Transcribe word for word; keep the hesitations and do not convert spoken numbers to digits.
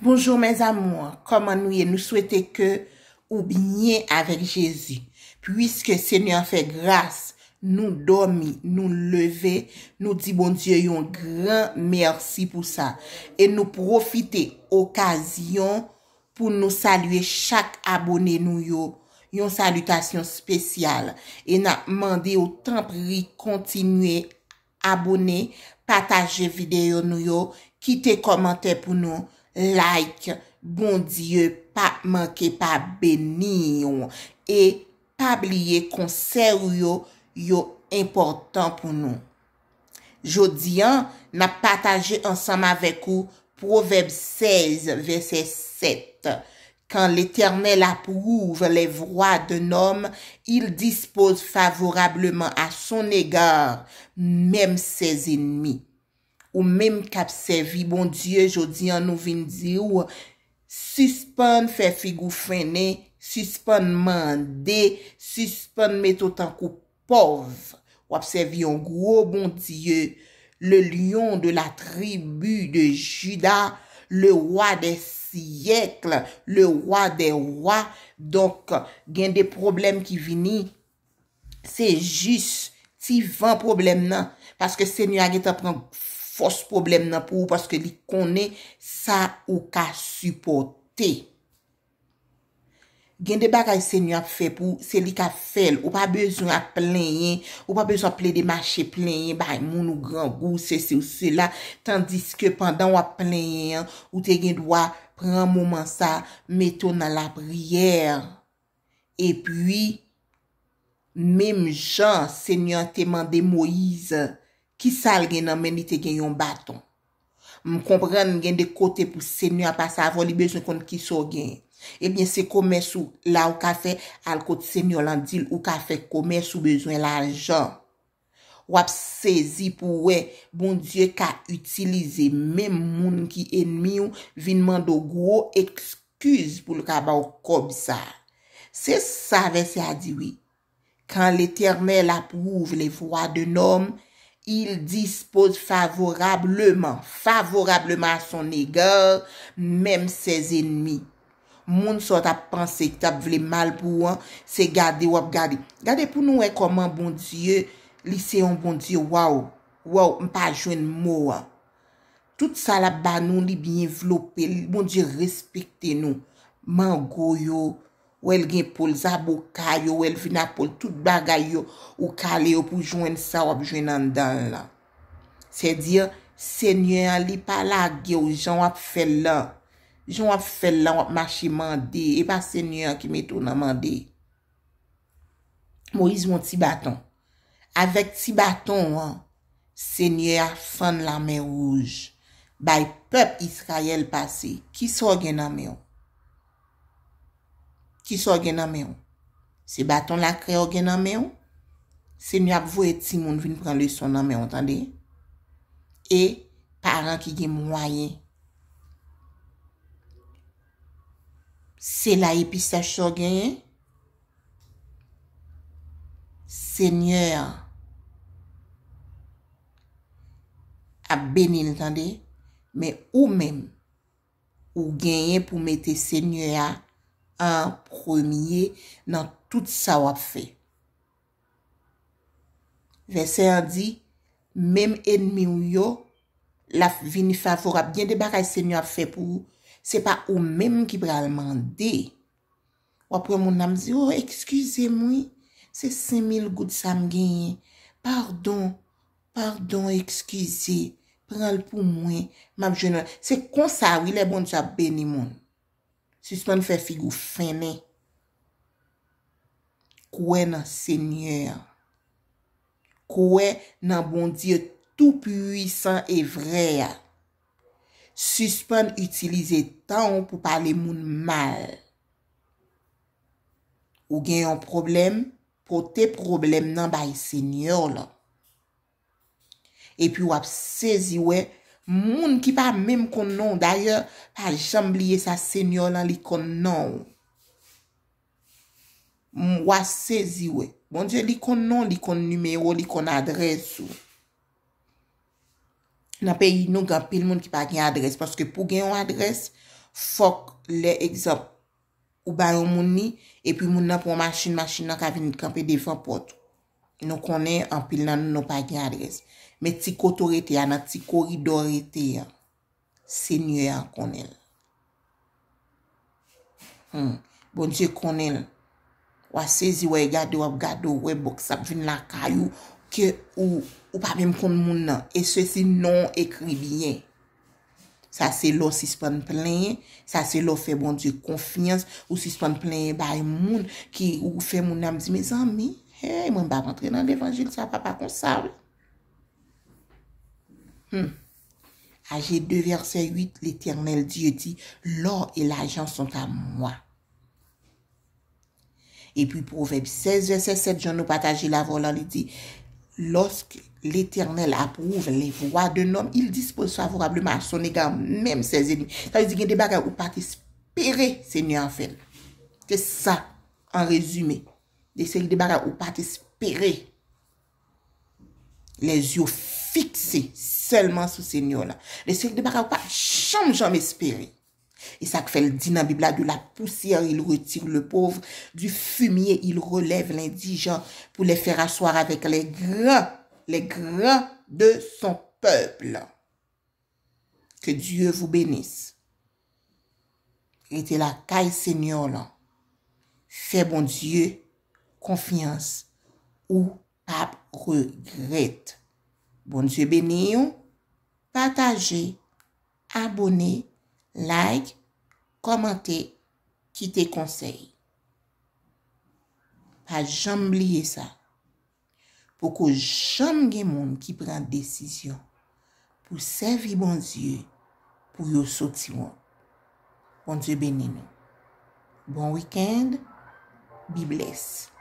Bonjour mes amours, kòman nou ye? Nou swete ke ou byen avèk Jezi. Piske Senyè an fè gras, nou dòmi, nou leve, nou di Bondye yon gran mèsi pou sa. E nou pwofite okazyon pou nou salye chak abone nou yo, yon salitasyon espesyal. E n ap mande w, tanpri, kontinye abone, pataje videyo nou yo, kite kòmantè pou nou, like. Bondye p ap manke pa beni w. E pa bliye konsèy ou yo, yo enpòtan pou nou. Jodi a, n ap pataje ansanm avèk ou Pwovèb sèz, vèsè sèt. Quand l'Éternel approuve les voies d'un homme, il dispose favorablement à son égard même ses ennemis. Ou menm k ap sèvi Bondye, jodi a nou vin di w, sispann fè figi w fennen, sispann mande, sispann mete w tankou pòv. W ap sèvi yon gwo Bondye, le lion de la tribu de Juda, le roi des siècles, le roi des rois. Donk, gen de pwoblèm ki vini, se jis ti van pwoblèm nan, paske Senyè a gentan pran fòs pwoblèm nan pou ou, paske li konnen sa ou ka sipòte. Gen de bagay Senyè ap fè pou ou, se li k ap fè l. Ou pa bezwen ap plenyen, ou pa bezwen ap plede mache plenyen bay moun ou grangou, sesi ou sela, tandiske pandan w ap plenyen an, ou te gen dwa pran moman sa, mete w nan lapriyè. Epi, menm jan Senyè an te mande Moyiz, kisa l gen nan men li, te gen yon baton. M konprann gen de kote pou Senyè a pase avè w, li bezwen konn kisa w gen. Ebyen, se komès ou la ou ka fè, al kot Senyè lan, di l ou ka fè komès, ou bezwen lajan. W ap sezi pou w wè Bondye ka itilize menm moun ki enmi w vin mande w gwo eskiz pou l ka ba w kòb sa. Se sa vèsè a di wi. Quand l'Éternel approuve les voies d'un homme, il dispose favorablement, favorablement à son égard, même ses ennemis. Moun sa w t ap panse ki t ap vle mal pou ou an, se gade w ap gade. Gade pou nou wè kòman Bondye, li se yon Bondye, waw, waw, m pa jwenn mo an. Tout sa l ap ba nou, li byen vlope l. Bondye respekte nou. Mango yo, wè l gen po l, zaboka yo, wè l vin a po l, tout bagay yo, ou kale yo pou jwenn sa w ap jwenn anndan l lan. Sèdi, Senyè an, li pa lage w jan w ap fè l lan. Jan w ap fè l lan, w ap mache mande. E pa Senyè an ki mete w nan mande. Moyiz yon ti baton. Avèk ti baton an, Senyè a fann Lamè Wouj, bay pèp Izrayèl pase. Kisa w gen nan men w? Kisa w gen nan men w? Se baton lakrè w gen nan men w? Senyè ap voye timoun vin pran leson nan men w, tande. E paran ki gen mwayen. Se la epistach sa w genyen? Senyè a ap beni l, tande. Men ou menm, ou genyen pou mete Senyè a an premye nan tout sa w ap fè. Vèsè an di, menm enmi w yo, l ap vini favorab. Gen de bagay Senyè ap fè pou ou, se pa ou menm ki pral mande. W ap wè moun nan ap di, "O, eskize m wi, se senk mil goud sa m genyen. Padon, padon, eskize. Pran l pou mwen, m ap jwenn." Se konsa wi, lè Bondye ap beni moun. Sispann fè figi w fennen. Kwè nan Senyè a. Kwè nan Bondye tou pwisan e vrè a. Sispann itilize tan w pou pale moun mal. Ou gen yon pwoblèm, pote pwoblèm nan bay Senyè w lan. Epi w ap sezi wè moun ki pa menm konn non w. Dayè, pa janm bliye sa, Senyè w lan, li konn non w. M, w a sezi wè. Bondye, li konn non w, li konn nimewo, li konn adrès ou. Nan peyi nou, gen anpil moun ki pa gen adrès, paske pou gen yon adrès, Fòk lè egzanp, ou ba yon moun li, epi moun nan pran machin, machin nan ka vin kanpe devan pòt ou. Nou konnen anpil nan nou, nou pa gen adrès. Men ti kote w rete a, nan ti koridò w rete a, Senyè a konnen l. Hmm. Bondye konnen l. W a sezi, w a gade, w ap gade, w wè bòks ap vin lakay ou, ke ou, ou pa menm konn moun nan. E sesi non ekri byen. Sa se lè w sispann plenyen, sa se lè w fè Bondye konfyans, ou sispann plenyen bay moun ki ou fè moun nan di, mezanmi, hey, mwen m pa antre nan levanjil sa papa konsa wi. Hmm. Age deux, verset huit, l'Éternel Dieu dit, l'or et l'argent sont à moi. Epi Pwovèb sèz, vèsè sèt, jan nou pataje l avè w lan, li di, lorsque l'Éternel approuve les voies d'un homme, il dispose favorablement à son égard, même ses ennemis. Sa vle di gen de bagay ou pa t espere Senyè a fè l. Se sa, an rezime. De seri de bagay ou pa t espere. Lè zye w fikse sèlman sou Senyè w lan. De seri de bagay ou pa t janm, janm espere. E sa k fè l di nan Bib la, de la poussière il retire le pauvre, du fumier il relève l'indigent, pour les faire asseoir avec les grands, les grands de son peuple. Que Dieu vous bénisse. Rete lakay Senyè w lan. Fè Bondye konfyans, ou p ap regrèt. Bondye beni w. Pataje, abone, like, kòmante, kite konsèy. Pa janm bliye sa. Poko janm gen moun ki pran desizyon pou sèvi Bondye pou yo soti wont. Bondye beni nou. Bon weekend. Be blessed.